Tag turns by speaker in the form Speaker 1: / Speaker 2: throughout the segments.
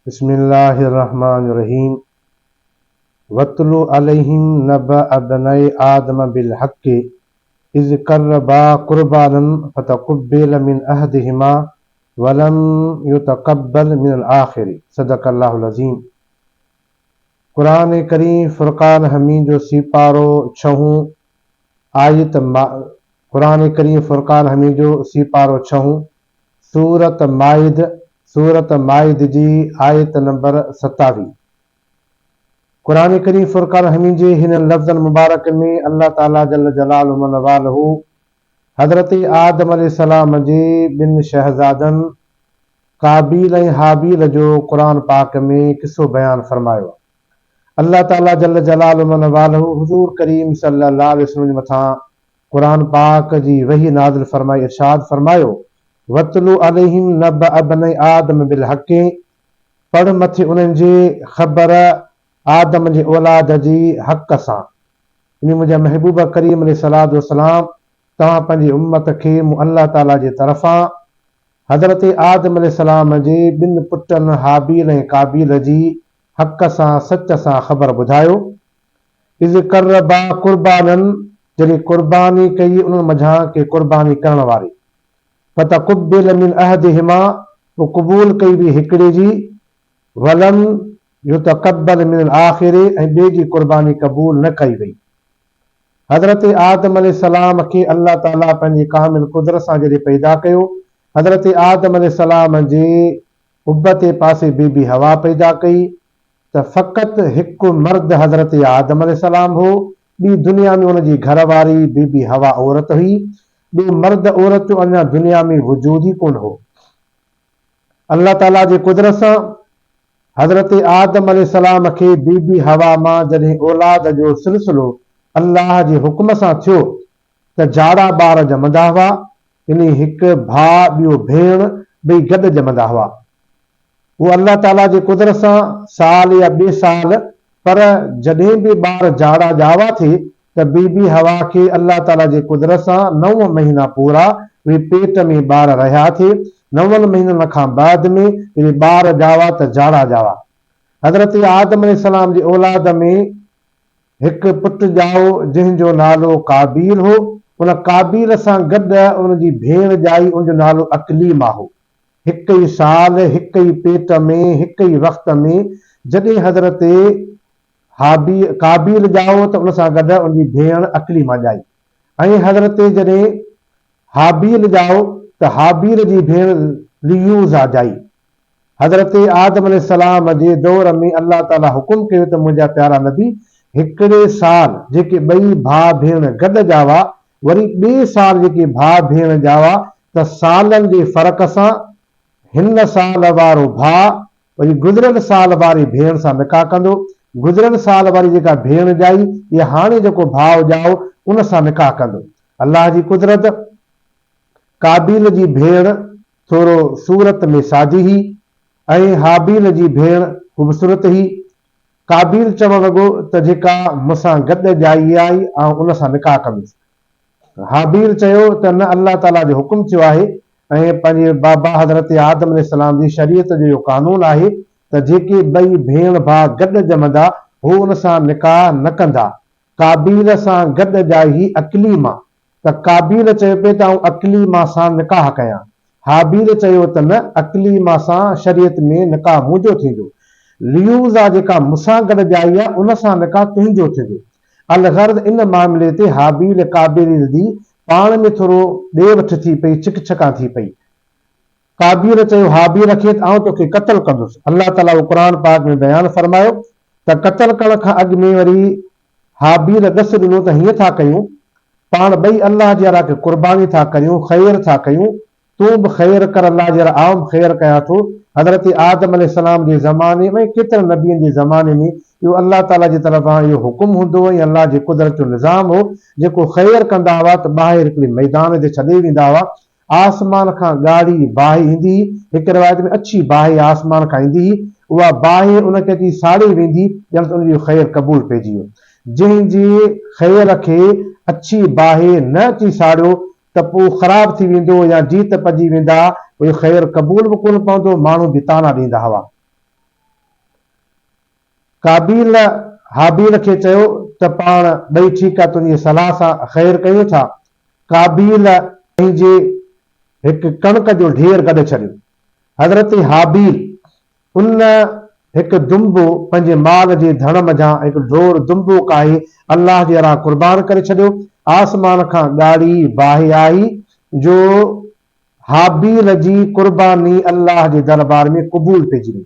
Speaker 1: بسم الله الرحمٰن الرحيم واتل عليهم نبأ ابني آدم بالحق اذ قربا قربانا فتقبل من احدهما ولم يتقبل من الاخر صدق الله العظيم قرآن ڪريم فرقان حميد جو سيپارو ڇهون آيت قرآن ڪريم فرقان حميد جو سيپارو ڇهون سورة مائد سورة مائد جي آيت نمبر 27. قرآن ڪريم فرقان حميد جي هنن لفظن مبارڪ ۾ الله تعاليٰ جل جلاله ونواله حضرت آدم عليه السلام جي ٻن شهزادن قابيل ۽ هابيل جو قرآن پاڪ ۾ قصو بيان فرمايو آهي. الله تعاليٰ جل جلاله ونواله حضور ڪريم صلي الله عليه وسلم جي مٿان قرآن پاڪ جي وحي نازل فرمائي ارشاد فرمايو، واتل عليهم نبأ ابني آدم بالحق پڙھ مٿي انهن جي خبر آدم جي اولاد جي حق سان. يعني منهنجا محبوب ڪريم عليه الصلوة والسلام توهان پنهنجي امت کي مون الله تعالي جي طرفان حضرت آدم عليه السلام جي ٻن پٽن هابيل ۽ قابيل جي حق سان سچ سان خبر ٻڌايو. اذ قربا قربانا جڏهن قرباني ڪئي انهن منجهان ڪي قرباني ڪرڻ واري. فتقبل من احدهما پوء قبول ڪئي وئي هڪڙي جي، ولم يتقبل من الاخر ۽ ٻئي جي قرباني قبول نه ڪئي وئي. حضرت آدم عليه السلام کي الله تعاليٰ پنهنجي ڪامل قدرت سان جڏهن پيدا ڪيو، حضرت آدم عليه السلام جي ابتي پاسي بي بي حوا پيدا ڪئي، ته فقط هڪ مرد حضرت آدم عليه السلام هو، ٻي دنيا ۾ ان جي گهر واري بي بي حوا عورت هئي، ٻيو مرد عورت جو اڃا دنيا ۾ وجود ئي ڪونه هو. الله تعاليٰ جي قدرت سان حضرت آدم عليه السلام کي بي بي حوا مان جڏهن اولاد جو سلسلو الله جي حڪم سان ٿيو ته جاڙا ٻار ڄمندا هئا، يعني هڪ ڀاء ٻيو ڀيڻ ٻئي گڏ ڄمندا هئا. اهو الله تعاليٰ جي قدرت سان سال يا ٻئي سال پر جڏهن به ٻار جاڙا ڄاوا ٿي ته بي بي حوا کي الله تعاليٰ جي قدرت سان نو مهينا پورا اهي پيٽ ۾ ٻار رهيا ٿي نون مهينن کان بعد ۾ جڏهن ٻار ڄاوا ته جاڙا ڄاوا. حضرت آدم عليه السلام جي اولاد ۾ هڪ پٽ ڄائو جنهن جو نالو قابيل هو ان قابيل سان گڏ ان جي ڀيڻ ڄائي ان جو نالو اقليمه هو. هڪ ئي سال، هڪ ئي پيٽ ۾، هڪ ئي وقت ۾ جڏهن حضرت هابي قابيل ڄائو ته ان سان گڏ ان جي ڀيڻ اقليمه ڄائي ۽ حضرت جڏهن هابيل ڄائو ته هابيل جي ڀيڻ ليوزا ڄائي. حضرت آدم عليه السلام جي دور ۾ الله تعاليٰ حڪم ڪيو ته منهنجا پيارا نبي هڪڙي سال جيڪي ٻئي ڀاء ڀيڻ گڏ ڄاوا وري ٻئي سال جيڪي ڀاء ڀيڻ ڄاوا ته سالن جي فرق سان هن سال وارو ڀاء وري گذريل سال واري ڀيڻ سان نڪاح ڪندو، گذريل سال واري جيڪا ڀيڻ ڄائي يا هاڻي جيڪو ڀاء ڄائو ان سان نڪاح ڪندو. الله جي قدرت قابيل جي ڀيڻ ٿورو صورت ۾ سادي هئي ۽ هابيل جي ڀيڻ خوبصورت هئي. قابيل چوڻ لڳو ته جيڪا مون سان گڏ ڄائي آئي آئون ان سان نڪاح ڪندس. هابيل چيو ته نه الله تعاليٰ جو حڪم ٿيو آهي ۽ پنهنجي بابا حضرت آدم عليه السلام جي شريعت جو اهو قانون آهي ته جيڪي ٻئي ڀيڻ ڀاء گڏ ڄمندا هو ان سان نڪاح نه ڪندا. قابيل سان گڏ ڄائي هئي اقليمه ته قابيل چيو پئي ته آئون اقليمه سان نڪاح ڪيان. هابيل چيو ته نه، اقليمه سان شريعت ۾ نڪاح منهنجو ٿيندو. ليوزا جيڪا مون سان گڏ ڄائي آهي، ان سان نڪاح تنهنجو ٿيندو. الغرض ان معاملي تي هابيل قابيل جي پاڻ ۾ ٿورو ڏي وٺ ٿي پئي، ڇڪ ڇڪان ٿي پئي. قابيل چيو هابيل کي ته آئون توکي قتل ڪندس. الله تعاليٰ اهو قرآن پاڪ ۾ بيان فرمايو ته قتل ڪرڻ کان اڳ ۾ وري هابيل ڏس ڏنو ته هيئن ٿا ڪيون، پاڻ ٻئي الله جي راهه کي قرباني ٿا ڪريون، خير ٿا ڪيون، تون به خير ڪر الله جي راهه آئون به خير ڪيان ٿو. حضرت آدم عليه السلام جي زماني ۽ ڪيترن نبين جي زماني ۾ اهو الله تعاليٰ جي طرفان اهو حڪم هوندو هو ۽ الله جي قدرت جو نظام هو، جيڪو خير ڪندا هئا ته ٻاهر هڪڙي ميدان تي ڇڏي ويندا هئا، آسمان کان ڳاڙهي باهه ايندي هئي، هڪ روايت ۾ اڇي باهه آسمان کان ايندي هئي، اها باهه ان کي اچي ساڙي ويندي ڄڻ ته ان جو خير قبول پئجي ويو. جنهن جي خير کي اڇي باهه نه اچي ساڙيو ته پوء خراب ٿي ويندو يا جيت پئجي ويندا، اهو خير قبول به ڪونه پوندو، ماڻهو به طعنا ڏيندا هئا. قابيل هابيل کي چيو ته پاڻ ٻئي ٺيڪ آ تنهنجي صلاح سان خير ڪيون ٿا. قابيل پنهنجي هڪ ڪڻڪ جو ڍير گڏ ڇڏيو. حضرت هابيل ان هڪ دنبو پنهنجي مال جي ڌڻ منجهان هڪ ڍور دنبو ڪاهي الله جي راهه قربان ڪري ڇڏيو. آسمان کان ڳاڙهي باهه آئي جو هابيل جي قرباني الله جي دربار ۾ قبول پئجي وئي.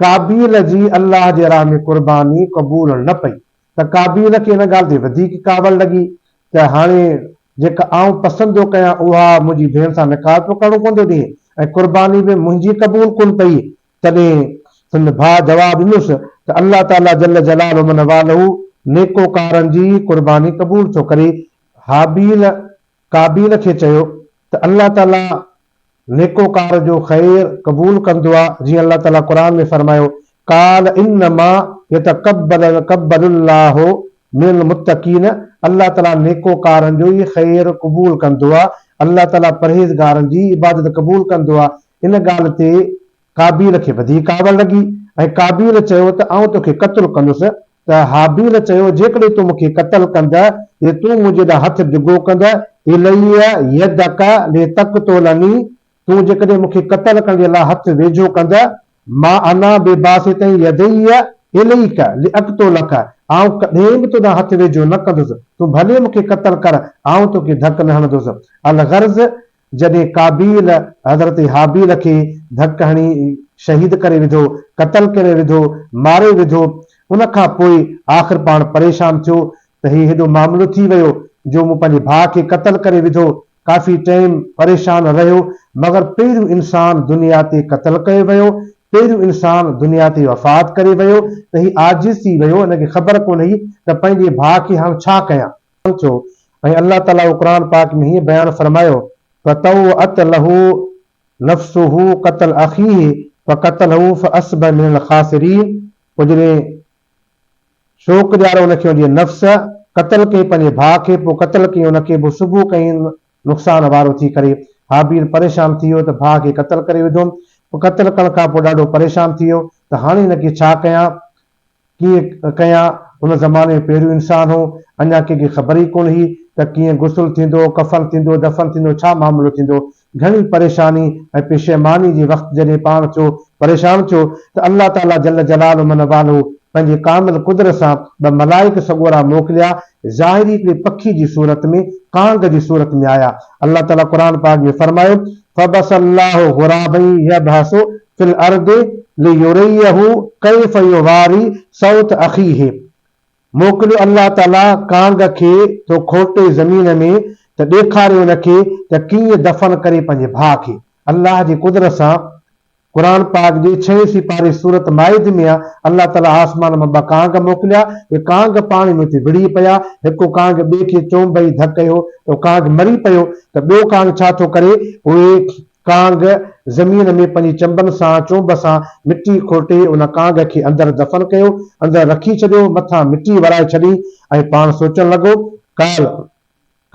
Speaker 1: قابيل جي الله جي راهه ۾ قرباني قبول نه پئي ته قابيل کي ان ڳالهه تي وڌيڪ ڪاوڙ لڳي ته هاڻي جيڪا آئون پسند ٿو ڪيان اها منهنجي ڀيڻ سان نڪاح پيو ڪرڻو پوندو ڏينهن ۽ قرباني به منهنجي قبول ڪونه پئي تڏهن سندس ڀاء جواب ڏنس ته الله تعاليٰ جل جلاله من والاه نيڪوڪارن جي قرباني قبول ٿو ڪري. هابيل قابيل کي چيو ته الله تعاليٰ نيڪوڪار جو خير قبول ڪندو آ جيئن الله تعاليٰ قرآن ۾ فرمايو قال انما يتقبل يتقبل الله من المتقين الله تعاليٰ نيڪوڪارن جو ئي خير قبول ڪندو آ الله تعاليٰ پرهيزگارن جي ئي عبادت قبول ڪندو آ ان ڳالهه تي قابيل کي وڌيڪ ڪاوڙ لڳي ۽ قابيل چيو ته آئون توکي قتل ڪندس ته هابيل چيو، جيڪڏهن تون مون کي قتل ڪندء، يا تون منهنجي ڏانهن هٿ ڊگهو ڪندء، الي يدک لتقتلني، تون جيڪڏهن مون کي قتل ڪرڻ جي لاء هٿ ويجهو ڪندء، ما انا بباسط يدي اليک لاقتلک، آئون ڪڏهن به تو ڏانهن هٿ ويجهو نه ڪندس، تون ڀلي مون کي قتل ڪر، آئون توکي ڌڪ نه هڻندس. الغرض، جڏهن قابيل حضرت هابيل کي ڌڪ هڻي شهيد ڪري وڌو، قتل ڪري وڌو، ماري وڌو، ان کان پوء آخر پاڻ پريشان ٿيو ته هي هيڏو معاملو ٿي ويو جو مون پنهنجي ڀاء کي قتل ڪري وڌو، ڪافي ٽئيم پريشان رهيو، مگر پهريون انسان دنيا تي قتل ڪيو ويو، پهريون انسان دنيا تي وفات ڪري ويو ته هي عاجز ٿي ويو، هن کي خبر ڪونه هئي ته پنهنجي ڀاء کي هاڻ ڇا ڪيان. ٿيو ۽ الله تعاليٰ اهو قرآن پاڪ ۾ هيئن بيان فرمايو، فطوعت له نفسه قتل اخيه فقتله فاصبح من الخاسرين پوء جڏهن شوق ڏياريو ان کي ان جي نفس قتل ڪئي پنهنجي ڀاء کي پوء قتل ڪئي ان کي پوء صبح ڪئين نقصان وارو ٿي ڪري هابيل پريشان ٿي ويو ته ڀاء کي قتل ڪري وڌوم پوء قتل ڪرڻ کان پوء ڏاڍو پريشان ٿي ويو ته هاڻي هن کي ڇا ڪيان ڪيئن ڪيان، ان زماني ۾ پهريون انسان هو، اڃا ڪنهن کي خبر ئي ڪونه هئي ته ڪيئن غسل ٿيندو، ڪفن ٿيندو، دفن ٿيندو، ڇا معاملو ٿيندو. گهڻي پريشاني ۽ پشيماني جي وقت جڏهن پاڻ ٿيو پريشان ٿيو ته الله تعاليٰ جل جلاله من واله پنهنجي ڪامل قدرت سان ٻه ملائڪ سڳورا موڪليا، ظاهري هڪڙي پکي جي صورت ۾، ڪانگ جي صورت ۾ آيا. الله تعاليٰ قرآن پاڪ ۾ فرمايو، فبعث الله غرابا يبحث في الارض ليريه ڪيف يواري سوءة اخيه موڪليو الله تعاليٰ ڪانگ کي ٿو کوٽي زمين ۾ ته ڏيکاري ان کي ته ڪيئن دفن ڪري پنهنجي ڀاء کي. الله جي قدرت سان قرآن پاڪ جي ڇهين سيپاري سورة مائده ۾ آ الله تعاليٰ آسمان مان ٻه ڪانگ موڪليا اهي ڪانگ پاڻي ۾ اتي وڙهي پيا هڪ ڪانگ ٻئي کي چونبئي ڌڪ هنيو ته اهو ڪانگ مري پيو ته ٻيو ڪانگ ڇا ٿو ڪري اهي ڪانگ زمين ۾ پنهنجي چنبن سان، چونب سان، مٽي کوٽي ان ڪانگ کي اندر دفن ڪيو، اندر رکي ڇڏيو، مٿان مٽي ورائي ڇڏي ۽ پاڻ سوچڻ لڳو، قال،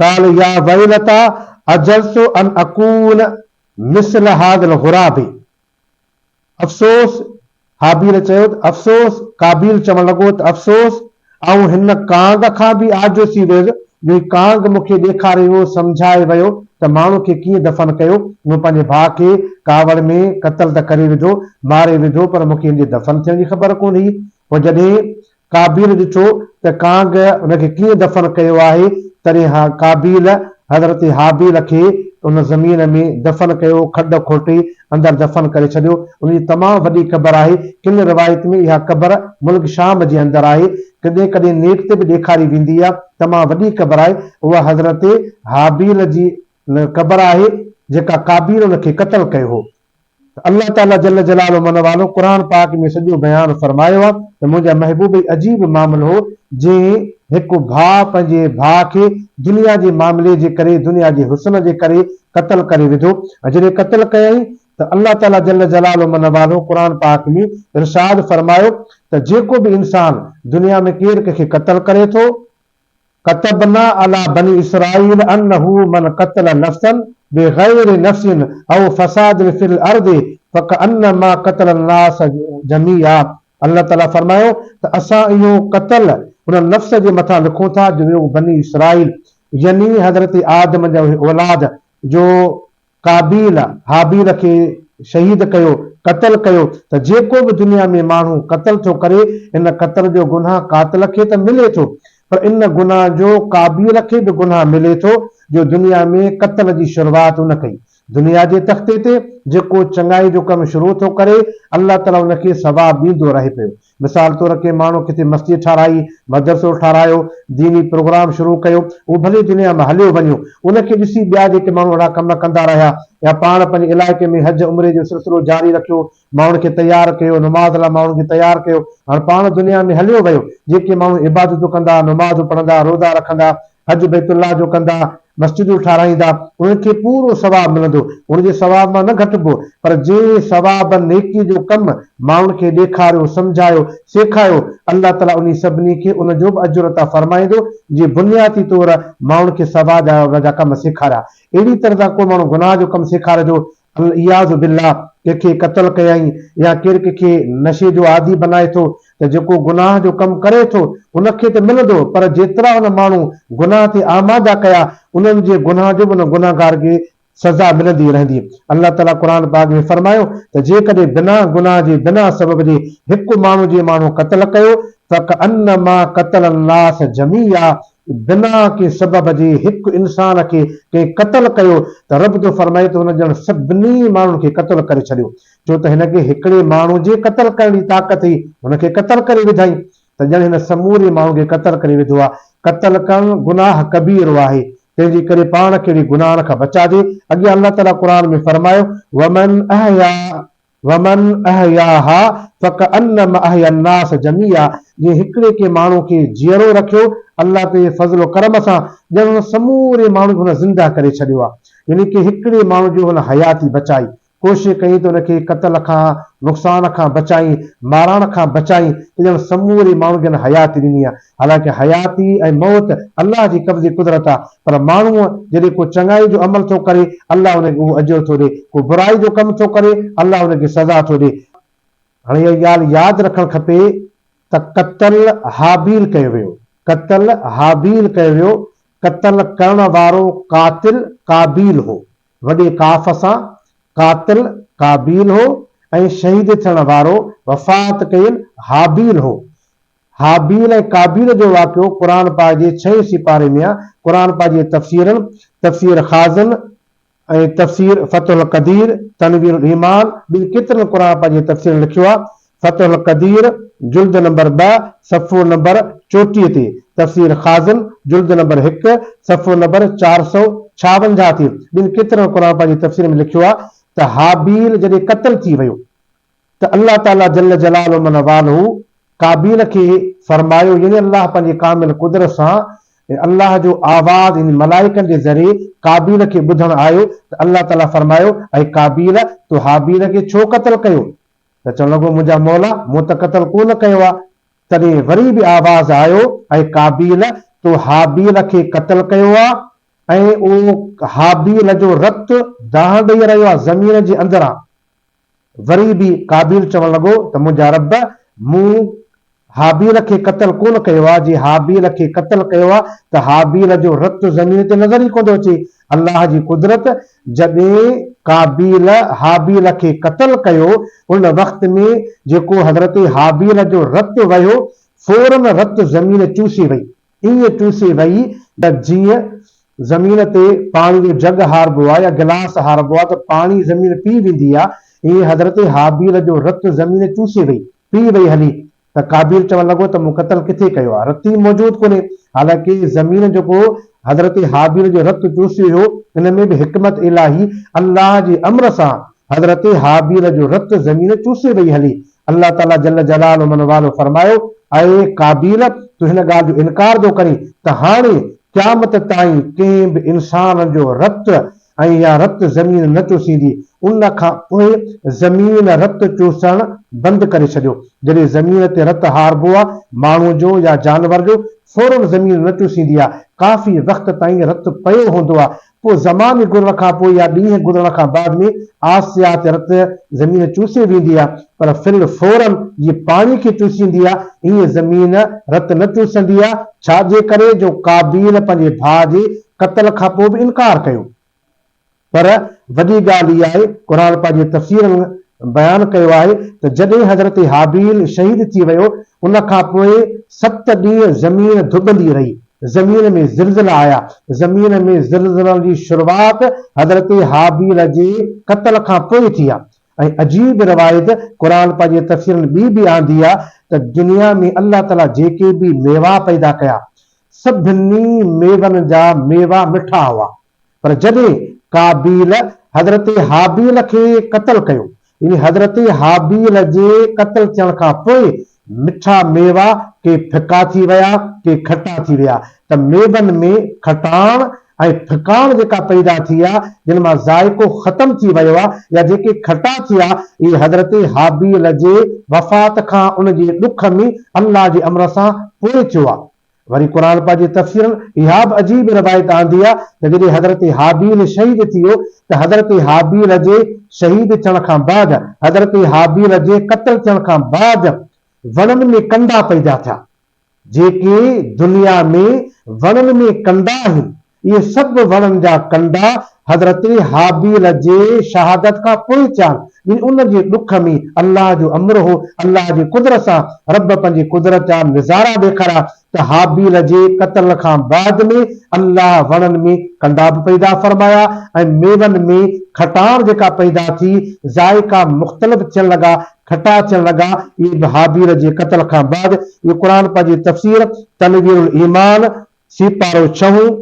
Speaker 1: قال يا ويلتيٰ عجزت ان اڪون مثل هذا الغراب. افسوس! هابيل چيو ته افسوس! قابيل چوڻ لڳو ته افسوس! آئون هن ڪانگ کان به عاجز ٿي ويس جو هي ڪانگ مون کي ڏيکاري ويو، سمجهائي ويو ته ماڻهو کي ڪيئن دفن ڪيو. مون پنهنجي ڀاء کي ڪاوڙ ۾ قتل ته ڪري وڌو، ماري وڌو، پر مون کي هن جي دفن ٿيڻ جي خبر ڪونه هئي. پوء جڏهن قابيل ڏٺو ته ڪانگ ان کي ڪيئن دفن ڪيو آهي، تڏهن قابيل حضرت هابيل کي ان زمين ۾ دفن ڪيو، کڏ کوٽي اندر دفن ڪري ڇڏيو. ان جي تمام وڏي قبر آهي. ڪن روايت ۾ اها قبر ملڪ شام جي اندر آهي. ڪڏهن ڪڏهن نيٽ تي به ڏيکاري ويندي آهي. تمام وڏي قبر آهي. اها حضرت هابيل جي قبر آهي، جيڪا قابيل ان کي قتل ڪيو هو. ته الله تعاليٰ جل جلاله من والو قرآن پاڪ ۾ سڄو بيان فرمايو آهي ته منهنجا محبوب هي عجيب معاملو هو جنهن هڪ ڀاء پنهنجي ڀاء کي دنيا جي معاملي جي ڪري دنيا جي حسن جي ڪري قتل ڪري وڌو ۽ جڏهن قتل ڪيائين ته الله تعاليٰ جل جلاله من والو قرآن پاڪ ۾ ارشاد فرمايو ته جيڪو به انسان دنيا ۾ ڪير ڪنهن کي قتل ڪري ٿو ڪتبنا علي بني اسرائيل انه من قتل نفسا بغير نفس او فساد في الارض فڪانما قتل الناس جميعا. الله تعاليٰ فرمايو ته اسان اهو قتل ان نفس جي مٿان لکون ٿا جو اهو بني اسرائيل يعني حضرت آدم جا اهي اولاد جو قابيل هابيل کي شهيد ڪيو، قتل ڪيو، ته جيڪو به دنيا ۾ ماڻهو قتل ٿو ڪري ان قتل جو گناهه قاتل کي ته ملي ٿو پر ان گناهه جو قابيل کي به گناهه ملي ٿو جو دنيا ۾ قتل جي شروعات ان ڪئي. دنيا جي تختي تي جيڪو چڱائي جو ڪم شروع ٿو ڪري الله تعاليٰ ان کي ثواب ڏيندو رهي پيو. مثال طور ڪنهن ماڻهو ڪٿي مسجد ٺاهرائي، مدرسو ٺاهرايو، ديني پروگرام شروع ڪيو، اهو ڀلي دنيا مان هليو وڃيو، ان کي ڏسي ٻيا جيڪي ماڻهو اهڙا ڪم ڪندا رهيا يا پاڻ پنهنجي علائقي ۾ حج عمري جو سلسلو جاري رکيو، ماڻهن کي تيار ڪيو، نماز لاء ماڻهن کي تيار ڪيو، هاڻ پاڻ دنيا ۾ هليو ويو، جيڪي ماڻهو عبادتون ڪندا، نمازون پڙهندا، روزا رکندا، حج بيت الله جو ڪندا، مسجدون ٺاهرائيندا، انهن کي پورو ثواب ملندو، ان جي ثواب مان نه گهٽبو، پر جنهن ثواب، نيڪي، جو ڪم ماڻهن کي ڏيکاريو، سمجهايو، سيکايو، الله تعاليٰ انهي سڀني کي ان جو به اجر عطا فرمائيندو، جي بنياتي طور ماڻهن کي ثواب جا ڪم سيکاريا. اهڙي طرح سان ڪو ماڻهو گناهه جو ڪم سيکاري ٿو، العياذ بالله ڪنهن کي قتل ڪيائين يا ڪير ڪنهن کي نشي جو عادي بنائي ٿو ته جيڪو گناهه جو ڪم ڪري ٿو ان کي ته ملندو پر جيترا ان ماڻهو گناهه تي آماده ڪيا انهن جي گناهه جو به ان گنهگار کي سزا ملندي رهندي. الله تعالي قرآن پاڪ ۾ فرمايو ته جيڪڏهن بنا گناهه جي بنا سبب جي هڪ ماڻهو جي ماڻهو قتل ڪيو فڪانما قتل الناس جميعا بنا ڪنهن سبب جي هڪ انسان کي ڪنهن قتل ڪيو ته رب ٿو فرمائي ته هن ڄڻ سڀني ماڻهن کي قتل ڪري ڇڏيو ڇو ته هن کي هڪڙي ماڻهو جي قتل ڪرڻ جي طاقت هئي هن کي قتل ڪري وڌائين ته ڄڻ هن سموري ماڻهن کي قتل ڪري وڌو آهي قتل ڪرڻ گناهه ڪبيرو آهي تنهن جي ڪري پاڻ کي اهڙي گناهن کان بچائجي اڳيان الله تعالي قرآن ۾ فرمايو ومن احيا ومن احياها فڪانما احيا الناس جميعا جنهن هڪڙي ڪنهن ماڻهو کي جيئرو رکيو الله پنهنجي فضل و ڪرم سان ڄڻ هن سموري ماڻهن کي هن زنده ڪري ڇڏيو آهي يعني ڪنهن هڪڙي ماڻهو جي هن حياتي بچائي ڪوشش ڪئي ته ان کي قتل کان نقصان کان بچائين مارائڻ کان بچائين ته ڄڻ سموري ماڻهن کي هن حياتي ڏني آهي حالانڪه حياتي ۽ موت الله جي قبضي قدرت آ، پر ماڻهو جڏهن ڪو چڱائي جو عمل ٿو ڪري، الله ان کي اهو اجر ٿو ڏئي، ڪو برائي جو ڪم ٿو ڪري، الله ان کي سزا ٿو ڏئي. هاڻي اها ڳالهه ياد رکڻ کپي ته قتل هابيل ڪيو ويو، قتل هابيل ڪيو ويو، قتل ڪرڻ وارو قاتل قابيل هو، وڏي قاف سان، قاتل قابيل هو ۽ شهيد ٿيڻ وارو وفات ڪيل هابيل هو. هابيل ۽ قابيل جو واقعو قرآن پاڪ جي ڇهين سيپاري ۾ آ. قرآن پاڪ جي تفسيرن، تفسير خازن ۽ تفسير فتح القدير، تنوير الايمان، ٻين ڪيترن قرآن پاڪ جي تفسيرن لکيو آ. فتح القدير جلد نمبر ٻه صفحو نمبر 34 تي، تفسير خازن جلد نمبر هڪ صفحو نمبر 456 تي، ٻين ڪيترن قرآن پاڪ جي تفسيرن ۾ لکيو آ ته هابيل جڏهن قتل ٿي ويو ته الله تعاليٰ جل جلاله من واله قابيل کي فرمايو يعني الله پنهنجي ڪامل قدرت سان الله جو آواز يعني ملائڪن جي ذريعي قابيل کي ٻڌڻ آيو ته الله تعاليٰ فرمايو اي قابيل تو هابيل کي ڇو قتل ڪيو؟ ته چوڻ لڳو منهنجا مولا مون ته قتل ڪو نه ڪيو آهي تڏهن وري به آواز آيو اي قابيل تو هابيل کي قتل ڪيو آهي ۽ اهو هابيل جو رت دانهن ڏئي رهيو آهي زمين جي اندران. وري به قابيل چوڻ لڳو ته منهنجا رب! مون هابيل کي قتل ڪونه ڪيو آهي، جي هابيل کي قتل ڪيو آهي ته هابيل جو رت زمين تي نظر ئي ڪونه ٿو اچي. الله جي قدرت، جڏهن قابيل هابيل کي قتل ڪيو، ان وقت ۾ جيڪو حضرت هابيل جو رت وهيو، فوراً رت زمين چوسي وئي. ائين چوسي وئي ته جيئن زمين تي پاڻي جو جڳ هاربو آهي يا گلاس هاربو آهي ته پاڻي زمين پي ويندي آهي، ائين حضرت هابيل جو رت زمين چوسي وئي، پي وئي هلي ته قابيل چوڻ لڳو ته مون قتل ڪٿي ڪيو آهي، رت ئي موجود ڪونهي، حالانڪه زمين جيڪو حضرت هابيل جو رت چوسيو هيو ان ۾ به حڪمت الاهي الله جي امر سان حضرت هابيل جو رت زمين چوسي وئي هلي، الله تعاليٰ جل جلاله من والو فرمايو، اي قابيل! تون هن ڳالهه جو انڪار ٿو ڪرين ته هاڻي قيامت تائين ڪنهن به انسان جو رت ۽ يا رت زمين نه چوسيندي، ان کان پوء زمين رت چوسڻ بند ڪري ڇڏيو. جڏهن زمين تي رت هاربو آ، ماڻهو جو يا جانور جو، فوراً زمين نه چوسيندي آ، ڪافي وقت تائين رت پيو هوندو آ، پوء زماني گذرڻ کان پوء يا ڏينهن گذرڻ کان بعد ۾ آسيات رت زمين چوسي ويندي آ پر في الفورا جيئن پاڻي کي چوسيندي آ ائين زمين رت نه چوسندي آ ڇا جي ڪري جو قابيل پنهنجي ڀاء جي قتل کان پوء به انڪار ڪيو. پر وڏي ڳالهه اها آهي قرآن پاڪ جي تفسيرن بيان ڪيو آهي ته جڏهن حضرت هابيل شهيد ٿي ويو ان کان پوء ست ڏينهن زمين ڌٻندي رهي، زمين ۾ زلزلا آيا، زمين ۾ زلزلن جي شروعات حضرت هابيل جي قتل کان پوء ٿي آهي ۽ عجيب روايت قرآن پاڪ جي تفسيرن ٻي به آندي آهي ته دنيا ۾ الله تعاليٰ جيڪي به ميوا پيدا ڪيا سڀني ميون جا ميوا مٺا هئا پر جڏهن قابيل حضرت هابيل کي قتل ڪيو، يعني حضرت هابيل جي قتل ٿيڻ کان پوء مٺا ميوا ڪي ڦڪا ٿي ويا ڪي کٽا ٿي ويا ته ميون ۾ کٽاڻ ۽ ڦڪاڻ جيڪا پيدا ٿي آ جن مان ذائقو ختم ٿي ويو آ يا جيڪي کٽا ٿيا اهي حضرت هابيل جي وفات کان ان جي ڏک ۾ الله جي امر سان پوء ٿيو آ. وري قرآن پاڪ جي تفسيرن اها به عجيب روايت آندي آهي ته جڏهن حضرت هابيل شهيد ٿي ويو ته حضرت هابيل جي شهيد ٿيڻ کان بعد حضرت هابيل جي قتل ٿيڻ کان بعد وڻن ۾ ڪنڊا پيدا ٿيا جيڪي دنيا ۾ وڻن ۾ ڪنڊا آهن اهي سڀ وڻن جا ڪنڊا حضرت هابيل جي شهادت کان پوء ٿيا آهن، يعني ان جي ڏک ۾ الله جو امر هو، الله جي قدرت سان رب پنهنجي قدرت جا نظارا ڏيکاريا ته هابيل جي قتل کان بعد ۾ الله وڻن ۾ ڪنڊا به پيدا فرمايا ۽ ميون ۾ کٽاڻ جيڪا پيدا ٿي، ذائقا مختلف ٿيڻ لڳا، کٽا ٿيڻ لڳا، اهي به هابيل جي قتل کان بعد، اهو قرآن پاڪ جي تفسير تنوير الايمان سيپارو ڇهون،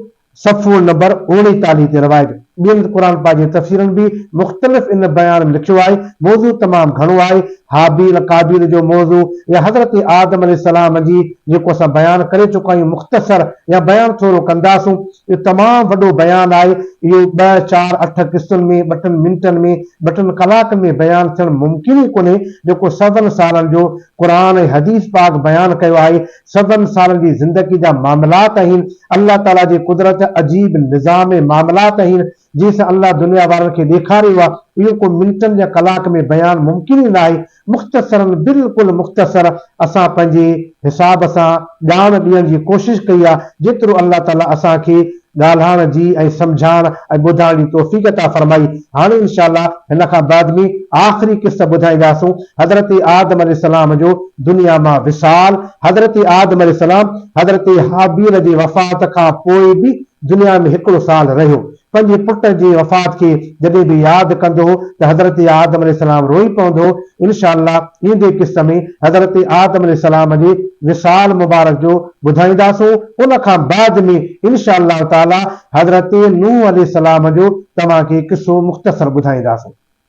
Speaker 1: صفحو نمبر اوڻيتاليهه تي روايت. ٻين قرآن پاڪ جي تفسيرن به مختلف ان بيان ۾ لکيو آهي. موضوع تمام گهڻو آهي. هابيل قابيل جو موضوع يا حضرت آدم عليه السلام جي جيڪو اسان بيان ڪري چڪا آهيون مختصر يا بيان ٿورو ڪنداسون. اهو تمام وڏو بيان آهي. اهو ٻه، چار، اٺ قسطن ۾ ٻه ٽن منٽن ۾ ٻه ٽن ڪلاڪن ۾ بيان ٿيڻ ممڪن ئي ڪونهي جيڪو سون سالن جو قرآن ۽ حديث پاڪ بيان ڪيو آهي. سون سالن جي زندگي جا معاملات آهن، الله تعاليٰ جي قدرت جا عجيب نظام ۽ معاملات آهن، جنهن سان الله دنيا وارن کي ڏيکاريو آهي، اهو ڪو منٽن يا ڪلاڪ ۾ بيان ممڪن ئي ناهي، مختصراً بلڪل مختصر اسان پنهنجي حساب سان ڄاڻ ڏيڻ جي ڪوشش ڪئي آهي، جيترو الله تعاليٰ اسان کي ڳالهائڻ جي ۽ سمجهائڻ ۽ ٻڌائڻ جي توفيق عطا فرمائي. هاڻي انشاء الله هن کان بعد ۾ آخري قسط ٻڌائينداسون حضرت آدم عليه السلام جو دنيا مان وصال، حضرت آدم عليه السلام حضرت هابيل جي وفات کان پوء به دنيا ۾ هڪڙو سال رهيو. پنهنجي پٽ جي وفات کي جڏهن به ياد ڪندو هو ته حضرت آدم عليه السلام روئي پوندو هو. انشاء الله ايندي قسط ۾ حضرت آدم عليه السلام جي وصال مبارڪ جو ٻڌائينداسون ان کان بعد ۾ انشاء الله تعالي حضرت نوح عليه السلام جو توهان کي قصو مختصر ٻڌائينداسون.